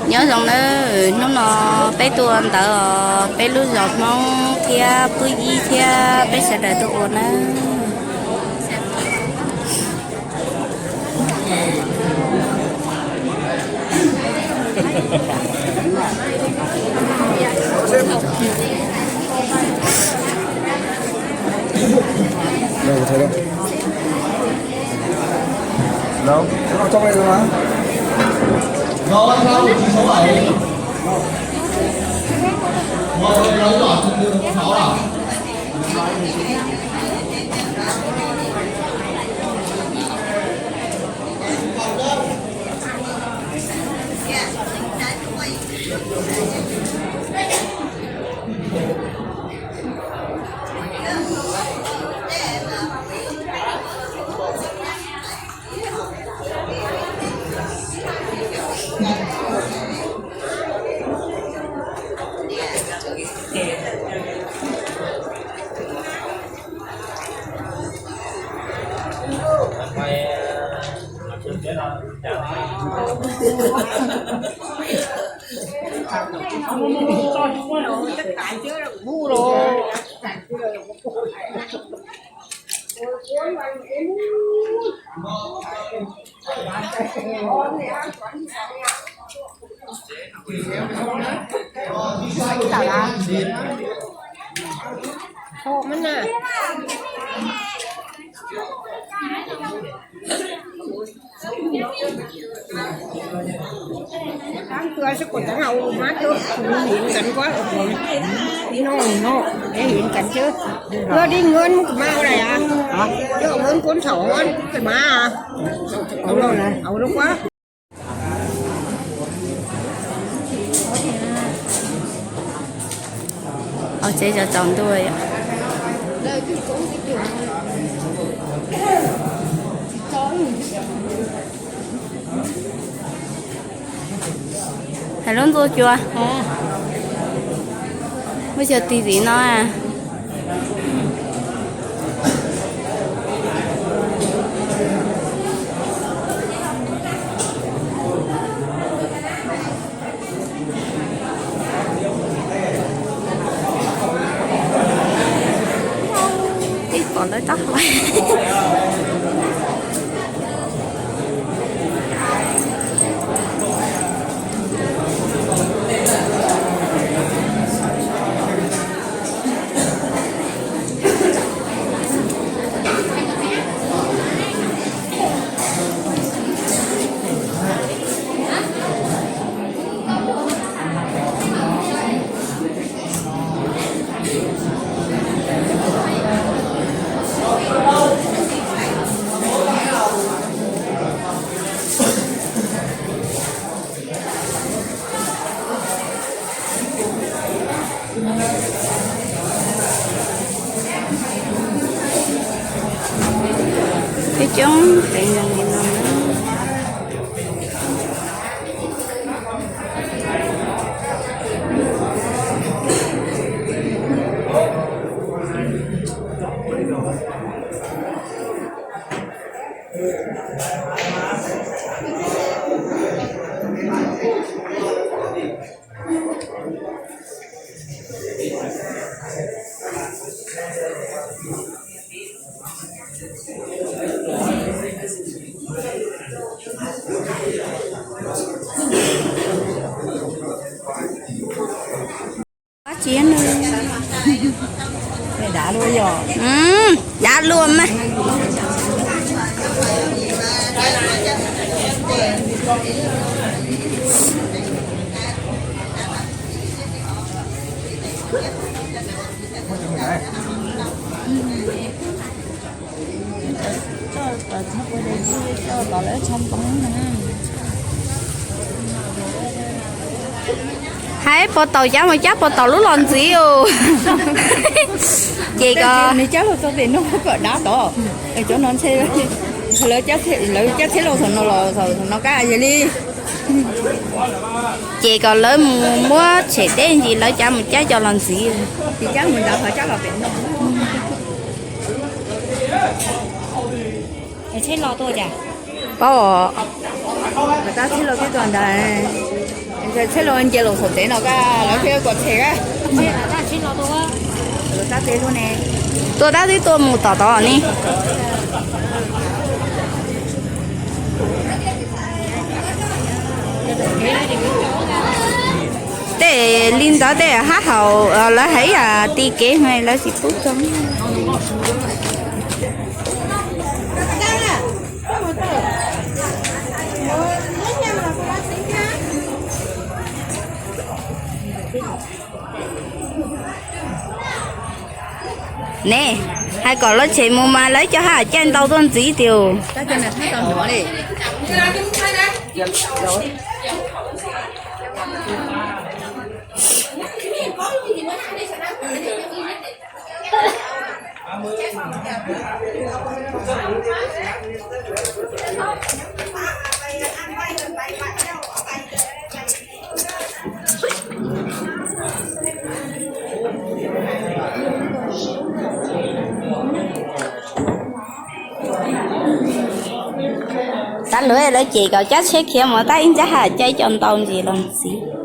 Nyob zoo nawb, hnub no peb tuaj ntawv os, peb lub zos Hmoob thiab Pub Yib thiab peb sawv daws tuaj ua nawb. Tsev zov tsaus ntuj. Hais lub ntuj cua. Muaj cov T V no. Ib pom lawv tab hau. Peb coob peb zoo li no na. Dab tsi no? Dav luaj mas. Hais pov taum cab mus cab pov taum lub los ntxiv os. Ces kom nws cab los txog pem no kom dab tod. Cov no ntshe lawv cab tsheb los txog no los txog no kab yog li. Ces kom lawv mus muab tshem deb ntsis lawv cab mus cab cov los ntxiv. Ces cab mus ntawd ho cab los pem no. Tsheb los tuaj cas? Paub os. Tab tsheb los twb tuaj ntawd. Tsheb los nce los saum tsev no, lawv thiaj kom tshem. Tuaj tab twb tuaj mus tom tod ne. Tej li ntawd tej hab haum, lawv hais ib yam ti kev mas lawv tsis pub tso. Ne, hais kom lawv tshem mus mas lawv coj hab caij ntau tuaj ntxiv tiag. Tab lawv, lawv cem kom cab tsheb khiav mus tab ib ntsab hab caij coj ntau ntsis los ntxiv.